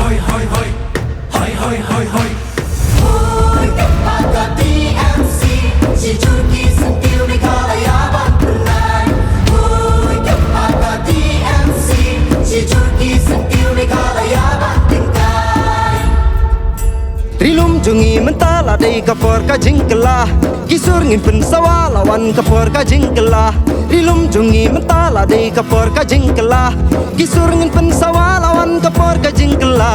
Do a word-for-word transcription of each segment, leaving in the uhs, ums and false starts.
Hoi, hoi, hoi. Hoi, hoi, hoi, hoi. Oi, ka party T M C, shi jur ki syntiew Meghalaya ban pynlait. Oi, ka party T M C, shi jur ki syntiew Meghalaya ban tyngkai. Ri lum jong ngi mynta la dei ka por ka jingkylla. Ki sur ngin pynsawa la wan ka por ka jingkylla. Ri lum jong ngi mynta la dei ka por ka jingkylla. Ki sur ngin pynsawa la wan ka por ka jingkylla.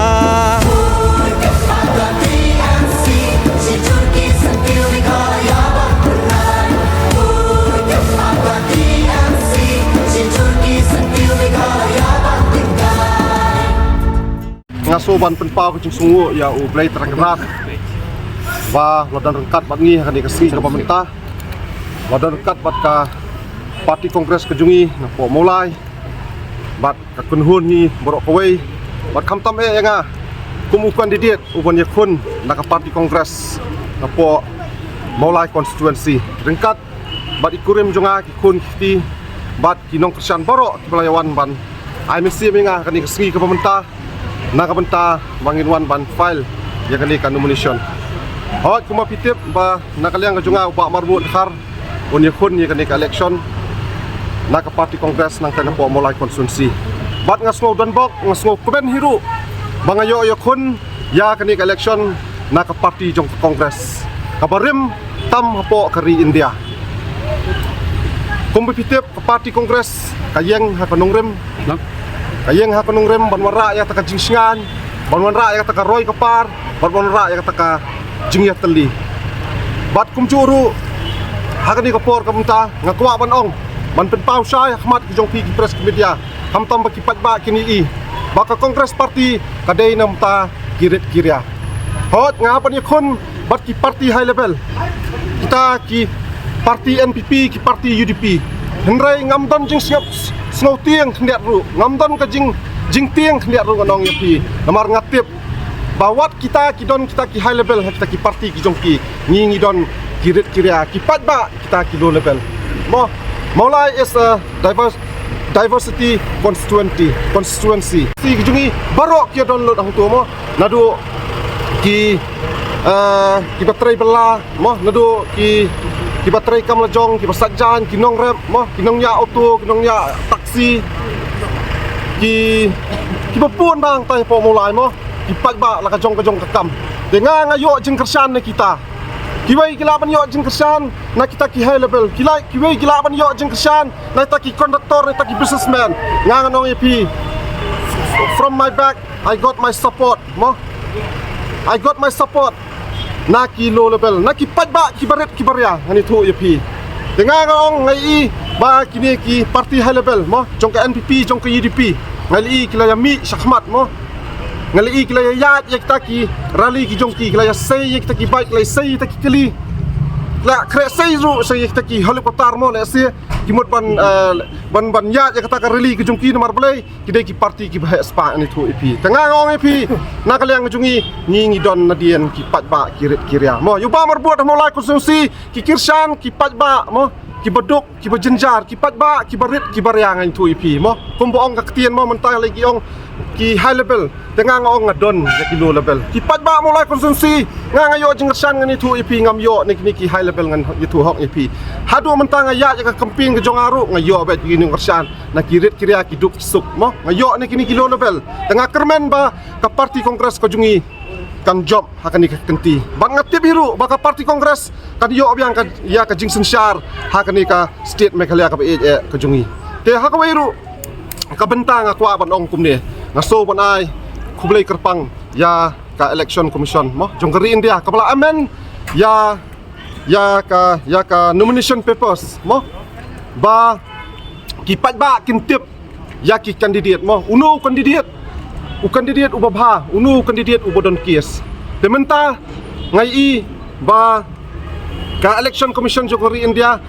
Nga sngewbha ban pynpaw ka jingsngewnguh ïa U Blei Trai Kynrad ba la don ryngkat bad ngi ha kane ka sngi kaba mynta. La don ryngkat bad ka party Congress ka jong ngi napoh Mawlai bad ka kynhun ngi baroh kawei. Bad khamtam eh ïa nga kum u candidate u ban ïakhun na ka party Congress napoh Mawlai constituency ryngkat bad i kurim jong nga, ki khun ki kti bad ki nongkyrshan baroh kiba la ïa wan ban ai mynsiem ïa nga ha kane ka sngi kaba mynta na ka bynta ba ngin wan ban file ïa kane ka nomination. Hooid, kumba phi tip ba na ka liang ka jong nga u Bah Marbud Dkhar un ïakhun ïa kane ka election na ka party Congress nangta napoh Mawlai constituency. Bad nga sngew donbok, nga sngew kmen hi ruh ba nga ïoh ïakhun ïa kane ka election na ka party jong ka Congress kaba rim tam hapoh ka ri India. Kumba phi tip, ka party Congress ka ïeng ha ka nongrim. Ka ïeng ha ka nongrim ban wanrah ïa kata ka jingsngewsih, ban wanrah ïa kata ka roi ka par, ban wanrah ïa kata ka jingïatylli. Bad kumjuh ruh ha kane ka por ka mynta nga kwah ban ong, ban pynpaw shai ha khmat ki jong phi ki press ki media, khamtam ba ki paidbah kin ïohi ba ka Congress party ka dei na bynta ki rit ki ria. Hooid, nga ban ïakhun bad ki party high level, kita ki party N P P, ki party U D P. Hynrei ngam don jingsngewsih, sngewtieng khyndiat ruh, ngam don ka jing, jingtieng khyndiat ruh ngan ong ïa phi. Namar nga tip ba wat kita ki don, kita ki high level ha kita ki party ki jong ki, ngi ngi don ki rit ki ria, ki paidbah kita ki low level. Mo, Mawlai is a diverse, diversity constituency, constituency. Ki jong ngi baroh ki don lut hangto mo. Naduh ki, eh, kiba trei bylla mo, naduh ki, kiba trei kam la jong, kiba sait jaiñ, ki nongrep mo, ki nongñiah auto, ki nongñiah taxi, ki, kiba bun bha hangtai hapoh Mawlai mo, ki paidbah la ka jong ka jong ka kam. Te nga nga ïoh jingkyrshan na kita. Kiwei ki lah ban ïoh jingkyrshan na kita ki high level. Ki lah, kiwei ki lah ban ïoh jingkyrshan na kita ki contractor, na kita ki businessman. Nga ngan ong ïa phi, from my back I got my support mo. I got my support na ki low level, na ki paidbah kiba rit kiba ria, ngan ïathuh ïa phi. Te nga nga ong, nga ïohi ba kine ki party high level mo, jong ka N P P, jong ka U D P, nga ïohi ki la ïa mih shakhmat mo. Nga la ïohi ki la ïa ïaid ïa kita ki rally ki jong ki, ki la ïa sei ïa kita ki bike, ki la ïa sei ïa kita ki kali, ki la khreh sei ruh sa ïa kita ki helicopter mo, lehse ki mut ban, eh, ban, ban ïaid ïa kata ka rally ki jong ki. Namar balei? Ki dei ki party kiba heh spah, ngan ïathuh ïa phi. Te nga nga ong ïa phi, na ka liang jong ngi, ngi ngi don nadien ki paidbah ki rit ki ria mo. Ïa u Bah Marbud ha Mawlai constituency, ki kyrshan ki paidbah mo, kiba duk, kiba jynjar, ki paidbah kiba rit kiba ria, ngan ïathuh ïa phi mo. Kumba ong ka ktien mo, mynta la ki ong ki high level, te nga nga ong nga don ïa ki low level. Ki paidbah Mawlai constituency, nga nga ïoh jingkyrshan, ngan ïathuh ïa phi, ngam ïoh na kine ki high level, ngan ïathuh hok ïa phi. Haduh mynta nga ïaid ïa ka campaign ka jong nga ruh nga ïoh beit ki nongkyrshan na ki rit ki ria, ki duk ki suk mo. Nga ïoh na kine ki low level. Te nga kyrmen ba ka party Congress ka jong ngi kan jop ha kane ka kynti. Bad nga tip hi ruh ba ka party Congress kan ïoh biang ka, ïa ka jingsynshar ha kane ka state Meghalaya kaba ïeit eh ka jong ngi. Te ha kawei ruh ka bynta nga kwah ban ong kumne. Nga sngew ban ai khublei kyrpang ïa ka Election Commission mo, jong ka ri India, kaba la amend ïa, ïa ka, ïa ka nomination papers mo, ba ki paidbah kin tip ïa ki candidate mo, uno u candidate, u candidate uba bha, uno u candidate uba don case. Te mynta nga ïohi ba ka Election Commission jong ka ri India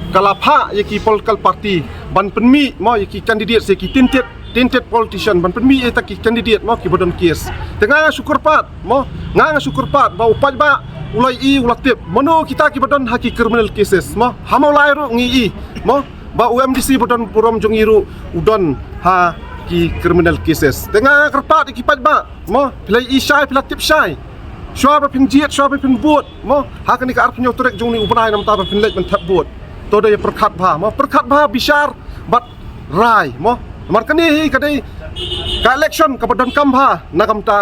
ka la phah ïa ki political party ban pynmih mo ïa ki candidate, ïa ki tainted, tainted politician, ban pynmih ïa kita ki candidate mo kiba don case. Te nga nga shu kyrpad mo, nga nga shu kyrpad ba u paidbah u la ïohi, u la tip mano kita kiba don ha ki criminal cases mo. Ha Mawlai ruh ngi ïohi mo ba u M D C ba don burom jong ngi ruh u don ha ki criminal cases. Te nga kyrpad ïa ki paidbah, mo, phi la i shai, phi la tip shai. Shuwa ba phin jied, shuwa ba phin vote, mo, ha kane ka arphew tarik jong une u bnai namar ba phin leit ban thep vote. To da ïa pyrkhat bha, mo, pyrkhat bha, bishar bad rai, mo. Namar kane hi ka dei ka election kaba donkam bha na ka bynta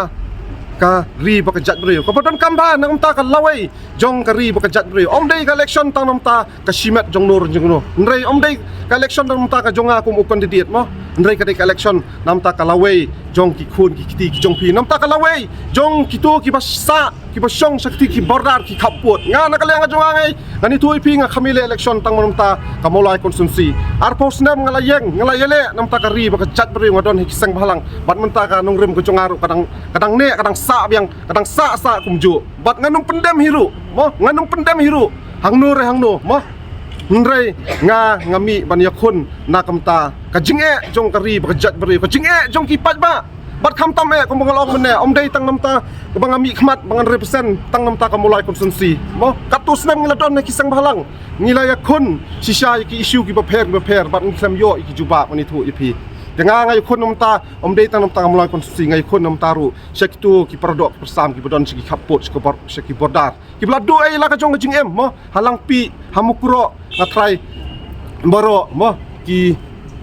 ka ri bad ka jaitbynriew, kaba donkam bha na ka bynta ka lawei jong ka ri bad ka jaitbynriew. Ym dei ka election tang namar ka shimet jong no jong no. Hynrei ym dei ka election namar ka jong nga kum u candidate, mo. Hynrei ka dei ka election namar ka lawei jong ki khun ki kti ki jong phi, namar ka lawei jong kito kiba sah, kiba shong sha kti ki border, ki khappud. Nga na ka liang ka jong nga ngi, ngan ïathuh ïa phi, nga khlem ïaleh election tang namar ka Mawlai constituency. Arphew snem nga la ïeng, nga la ïaleh namar ka ri bad ka jaitbynriew, nga don ha ki seng bhalang. Bad mynta ka nongrim ka jong nga ruh ka dang, ka dang neh, ka dang sah biang, ka dang sah sah kumjuh. Bad ngan ym pyndem hi ruh, mo, ngan ym pyndem hi ruh hangno re hangno, mo. Hynrei nga, nga mih ban ïakhun na ka bynta ka jingeh jong ka ri bad ka jaitbynriew, ka jingeh jong ki paidbah. Bad khamtam eh, kumba nga la ong mynne, ym dei tang namar kaba nga mih khmat ba ngan represent tang namar ka Mawlai constituency, mo. Katto snem ngi la don ha ki seng bhalang, ngi la ïakhun shisha ïa ki issue kiba pher kiba pher, bad ngi khlem ïoh ïa ki jubab, ngan ïathuh ïa phi. Te nga, nga ïakhun namar, ym dei tang namar ka Mawlai constituency, nga ïakhun namar ruh sha kito ki paradoh ki pyrshah kiba don sha ki khappud, sha ki bor-, sha ki border, kiba la duh ïa la ka jong ka jingim, mo, ha Langpih, ha Mukroh, nga tharai baroh, mo, ki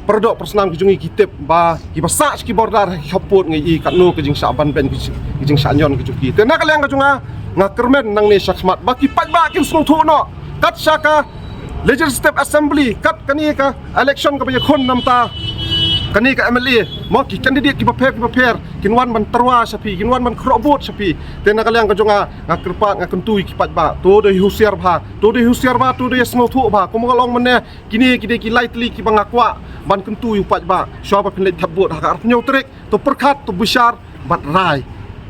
paradoh pyrshah ki jong ngi ki tip ba kiba sah sha ki border ha ki khappud, ngi i katno ka jingshah ban beiñ, ka jing-, ka jingshah ñion ka jong ki. Te na ka liang ka jong nga, nga kyrmen nangne shakhmat ba ki paidbah kin sngewthuh noh, kat sha ka Legislative Assembly, kat kane ka election kaba ïakhun namar kane ka M L A, mo, ki candidate kiba pher kiba pher kin wan ban tyrwa sha phi, kin wan ban khroh vote sha phi. Te na ka liang ka jong nga, nga kyrpad, nga kyntu ïa ki paidbah, to da husiar bha, to da husiar bha, to da sngewthuh bha. Kumba nga la ong mynne, kine ki dei ki lai tylli kiba nga kwah ban kyntu ïa u paidbah shuwa ba phin leit thep vote ha ka arphew tarik. To pyrkhat, to bishar bad rai.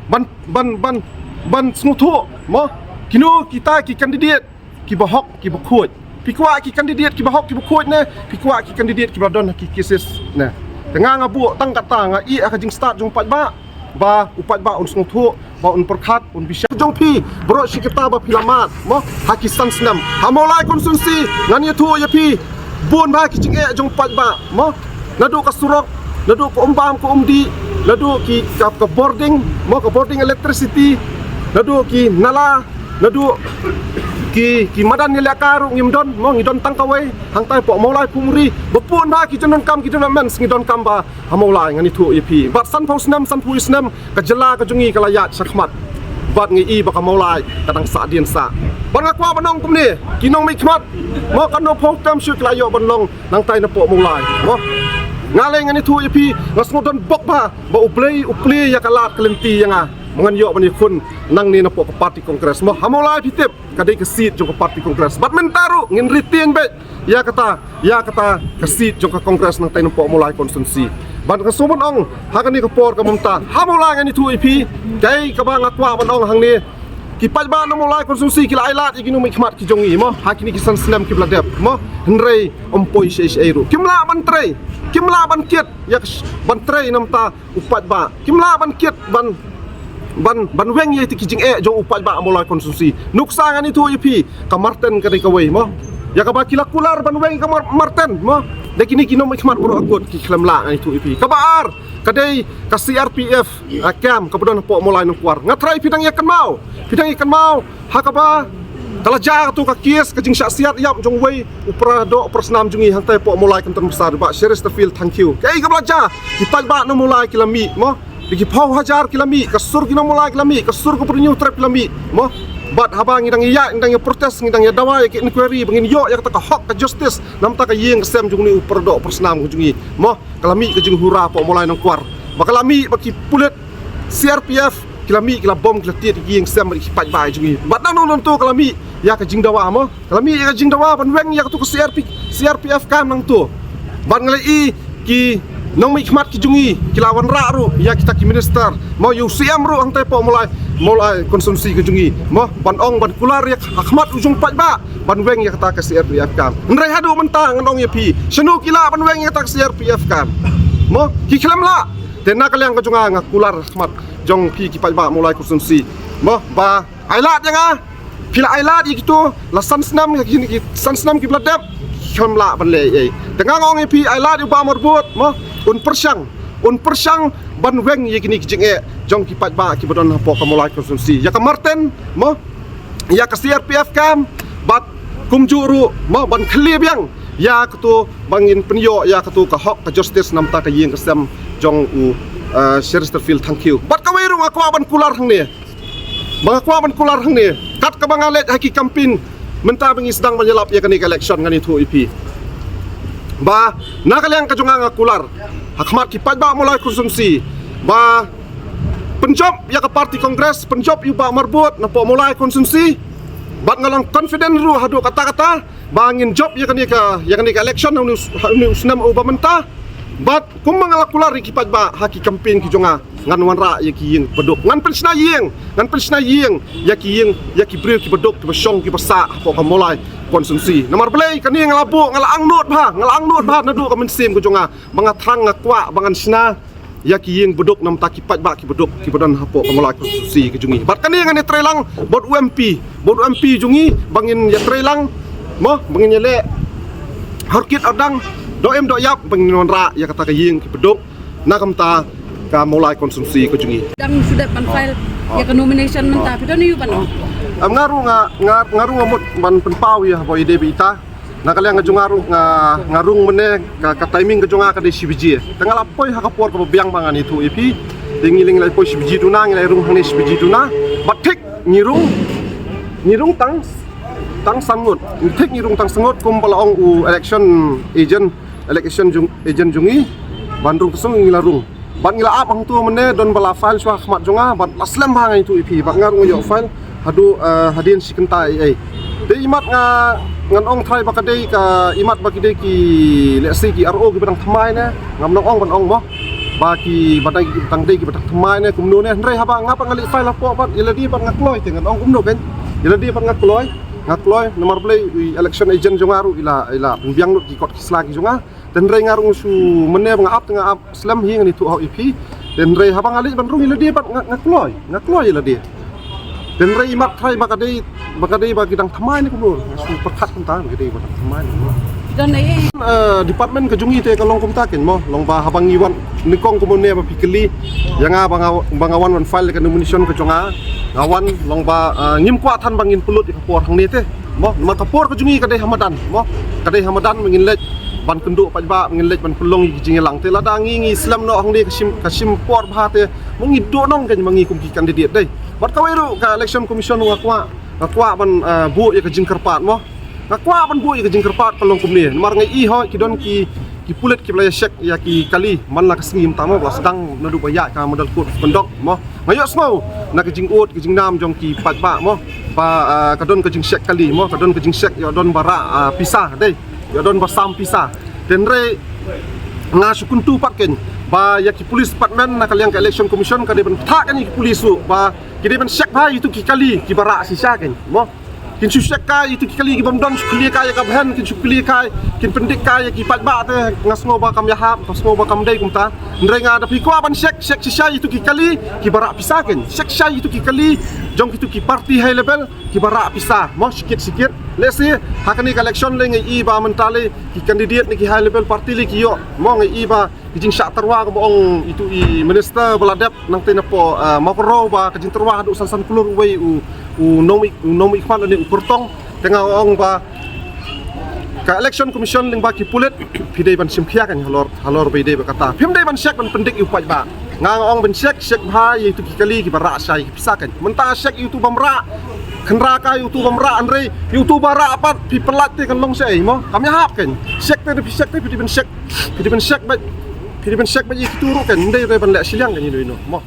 Ban, ban, ban, ban sngewthuh, mo, kino kita ki candidate kiba hok, kiba khuid. Phi kwah ki candidate kiba hok, kiba khuid ne phi kwah ki candidate kiba don ha ki cases ne? Te nga, nga buh tang kata, nga ïeh ha ka jingstad jong u paidbah, ba u paidbah un sngewthuh, ba un pyrkhat, un bishar. Jong phi baroh shi katta ba phi la mad, mo, ha ki san snem ha Mawlai constituency, ngan ïathuh ïa phi, bun bha ki jingeh jong u paidbah, mo. Naduh ka surok, naduh ka umbam ka umdih, naduh ki ka, ka bording, mo, ka bording electricity, naduh ki nala, naduh ki, ki madan ïalehkai ruh ngim don, mo, ngi don tang kawei hangtai hapoh Mawlai Phungri. Ba bun bha ki jingdonkam, ki developments ngi donkam bha ha Mawlai, ngan ïathuh ïa phi. Bad sanphew snem, sanphew snem ka jylla ka jong ngi ka la ïaid shakhmat, bad ngi i ba ka Mawlai ka dang sah dien sah. Bad nga kwah ban ong kumne, ki nongmihkhmat, mo, katno phew term shuh ki la ïoh ban long nangtai napoh Mawlai, mo. Nga lei ngan ïathuh ïa phi, nga sngewdon bok bha ba U Blei u plie ïa ka lad ka lynti ïa nga ba ngan ïoh ban ïakhun nangne napoh ka party Congress, mo. Ha Mawlai phi tip, ka dei ka seat jong ka party Congress. Bad mynta ruh ngin retain beit ïa kata, ïa kata ka seat jong ka Congress nangtai napoh Mawlai constituency. Bad nga sngewbha ban ong ha kane ka por ka mynta, ha Mawlai ngan ïathuh ïa phi, kaei kaba nga kwah ban ong hangne, ki paidbah na Mawlai constituency ki la ailad ïa ki nongmihkhmat ki jong ngi, mo, ha kine ki san snem kiba la dep, mo. Hynrei ym poi shaei shaei ruh, kim lah ban trei, kim lah ban kit ïa ka sh-, ban trei namar u paidbah, kim lah ban kit ban, ban, ban weng ïa ki jingeh jong u paidbah Mawlai constituency. Nuksa ngan ïathuh ïa phi, ka Marten ka dei kawei, mo, ïa kaba ki la kular ban weng ka Mar-, Marten, mo. Da kine ki nongmihkhmat baroh akut ki khlem lah, ngan ïathuh ïa phi. Kaba ar ka dei ka C R P F, ah, camp kaba don hapoh Mawlai Nongkwar. Nga tharai phi dang ïa kynmaw, phi dang ïa kynmaw ha kaba ka la jia katu ka kes, ka jingshah siat ïap jong uwei u para doh para snam jong ngi hangtai hapoh Mawlai Kynton Massad, Bah Cheristerfield Thangkhiew. Kaei kaba la jia, ki paidbah na Mawlai ki la mih, mo. Ki phew hajar ki la mih, ka sur ki nong Mawlai ki la mih, ka sur ka Bri Hynñiewtrep ki la mih, mo. Bad haba ngi dang ïa, ngi dang ïa protest, ngi dang ïa dawa ïa ki inquiry ba ngin ïoh ïa kata ka hok, ka justice namar ka ïing ka sem jong une u para doh para snam ka jong ngi, mo. Ka la mih ka jinghura hapoh Mawlai Nongkwar, ba ka la mih ba ki pulit C R P F ki la mih, ki la bom, ki la tied ïa ki ïing sem bad ki paidbah jong ngi. Bad nangno nangto ka la mih ïa ka jingdawa, mo. Ka la mih ïa ka jingdawa ban weng ïa katu ka C R P, C R P F camp nangto. Bad nga la i ki nongmihkhmat ki jong ngi ki la wanrah ruh ïa kita ki minister, mo, ïa u C M ruh hangtai hapoh Mawlai, Mawlai constituency ka jong ngi, mo, ban ong, ban kular ïa ka khmat u jong u paidbah ban weng ïa kata ka C R P F camp. Hynrei haduh mynta ngan ong ïa phi, shano ki lah ban weng ïa kata ka C R P F camp, mo? Ki khlem lah. Te na ka liang ka jong nga, nga kular khmat jong phi ki paidbah Mawlai constituency, mo, ba ailad ïa nga. Phi la ailad ïa kito la san snem, ki, ki san snem kiba la dep, khlem lah ban leh ei ei. Te nga ong ïa phi, ailad ïa u Bah Marbud, mo, un pyrshang, Un pyrshang ban weng ïa kine ki jingeh jong ki paidbah kiba don hapoh ka Mawlai constituency, ïa ka Marten mo, ïa ka C R P F camp, bad kumjuh ruh mo ban khlieh biang ïa kato ba ngin pynïoh ïa kato ka hok ka justice namar ka ïing ka sem jong u, eh, Chesterfield Thangkhiew. Bad kawei ruh nga kwah ban kular hangne, ba nga kwah ban kular hangne, kat kaba nga leit ha ki campaign mynta ba ngi sdang ban ïalap ïa kane ka election, ngan ïathuh ïa phi ba na ka liang ka jong nga nga kular ha khmat ki paidbah Mawlai constituency ba pynjop ïa ka party Congress, pynjop ïa u Bah Marbud napoh Mawlai constituency. Bad nga long confident ruh haduh katta katta ba ngin jop ïa kane ka, ïa kane ka election ha une u, ha une u snem uba mynta. Bad kumba nga la kular ïa ki paidbah ha ki campaign ki jong nga, ngan wanrah ïa ki ïing baduk, ngan pynshna ïing, ngan pynshna ïing ïa ki ïing, ïa ki briew kiba duk, kiba shong, kiba sah hapoh ka Mawlai constituency. Namar balei? Kane nga la buh, nga la angnud bha, nga la angnud bha naduh ka mynsiem ka jong nga ba nga thrang, nga kwah ba ngan shna ïa ki ïing baduk namar ki paidbah kiba duk kiba don hapoh ka Mawlai constituency ka jong ngi. Bad kane ngan ïatreilang bad u M P, bad u M P jong ngi ba ngin ïatreilang mo, ba ngin ïaleh ha kit ar dang, doh im doh ïap, ba ngin wanrah ïa kata ka ïing kiba duk na ka bynta ka Mawlai constituency ka jong ngi. Dang shu dep ban file ïa ka nomination mynta, phi don ïa u ban ong? Em, nga ruh nga, nga, nga ruh nga mut ban pynpaw ïa haba ïadei bad ita. Na ka liang ka jong nga ruh nga, nga rung mynne, ka, ka timing ka jong nga ka dei shi baje. Te nga la poi ha ka por kaba biang ba ngan ïathuh ïa phi. Te ngi la, ngi la poi shi baje duna, ngi la rung hangne shi baje duna. Bad thik ngi rung, ngi rung tang, tang san ngut. Ngi thik ngi rung tang san ngut kumba la ong u election agent, election jong, agent jong ngi. Ban rung tang san ngut ngi la rung. Bad ngi la ap hangto mynne, don ba la file shuwa ha khmat jong nga, bad la slem bha, ngan ïathuh ïa phi, bad nga ruh nga ïoh file haduh, eh, hadien shi kynta ei ei. Te imat nga, ngan ong trai ba ka dei ka, imat ba ki dei ki, let's say, ki R O kiba dang thymmai ne, ngam nang ong ban ong mo, ba ki ba dang, dang dei kiba dang thymmai ne kumno ne, hynrei haba nga pat nga leit file hapoh bad ïa lade bad nga kloi, te ngan ong kumno kan, ïa lade bad nga kloi, nga kloi. Namar balei? Election agent jong nga ruh i la, i la pynbiang lut ki kot ki sla ki jong nga. Te hynrei nga ruh shu mynne ba nga ap, te nga ap slem hi, ngan ïathuh hok ïa phi. Te hynrei haba nga leit ban rung ïa lade bad nga, nga kloi, nga kloi ïa lade. Te hynrei imat trai ba ka dei, ba ka dei ba ki dang thymmai ne kumno, nga shu pyrkhat kumta, ba ka dei ba dang thymmai ne kumno. Don ei ei? Eh, department ka jong ngi te ka long kumta kan mo, long ba haba ngi wan nyngkong kumne ba phi kylli ïa nga ba nga, ba nga wan ban file ka nomination ka jong nga, nga wan long ba, eh, ngim kwah than ba ngin pynlut ïa ka por hangne te. Mo, namar ka por ka jong ngi ka dei ha madan, mo. Ka dei ha madan, ba ngin leit ban kynduh paidbah, ba ngin leit ban pynlong ïa ki jingïalang. Te lada ngi, ngi slem noh hangne ka shim, ka shim por bha te, mo, ngi duh nong kan ma ngi kum ki candidate dei. Bad kawei ruh ka Election Commission nga kwah, nga kwah ban, eh, buh ïa ka jingkyrpad, mo. Nga kwah ban buh ïa ka jingkyrpad ka long kumne. Namar nga i hoi ki don ki, ki pulit kiba la ïa check ïa ki kali man la ka sngi mynta, mo, ba la sdang naduh ba ïaid ka Model Code of Conduct, mo. Nga ïohsngew na ka jingud ka jingnam jong ki paidbah, mo, ba, ah, ka don ka jingcheck kali, mo, ka don ka jingcheck, ïoh don ba rah, ah, pisa, dei, ïoh don ba sam pisa. Te hynrei nga shu kyntu pat kan ba ïa ki police department na ka liang ka Election Commission ka dei ban pynthah kan ïa ki police ruh ba ki dei ban check bha ïa itu ki kali kiba rah shisha kan, mo. Kin shu check kai itu ki kali ki bym don, shu kylli kai ïa ka bhen, kin shu kylli kai, kin pyndik kai ïa ki paidbah te, nga sngew ba kam ïahap, nga sngew ba kam dei kumta. Hynrei nga da phi kwah ban check, check shisha itu ki kali kiba rah pisa kan. Check shisha itu ki kali jong kitu ki party high level kiba rah pisa, mo, shikit shikit. Let's see, ha kane ka election lei nga i ba mynta lei ki candidate na ki high level party lei ki ïoh, mo, nga i ba ka jingshah tyrwa kaba ong itu i minister ba la dep nangtei napoh, eh, Mawkynrew ba ka jingtyrwa haduh san san klur uwei u, u nongmih, u nongmihkhmat lane u kyrtong. Te nga ong ba ka Election Commission lyngba ki pulit phi dei ban shim khia kan halor, halor ba i dei ba kata. Phim dei ban check ban pyndik ïa u paidbah. Nga, nga ong ban check, check bha ïa itu ki kali kiba rah shisha ïa ki pisa kan. Mynta check ïa utu bym rah, kynra kai ïa utu bym rah, hynrei ïa utu ba rah pat phi pynlait te kan long shaei, mo. Kam ïahap kan. Check te, phi check te, phi dei ban check. Phi dei ban check beit, phi dei ban check beit ïa kitu ruh kan, ym dei ruh ban leh shiliang kan ïa ino ino, mo.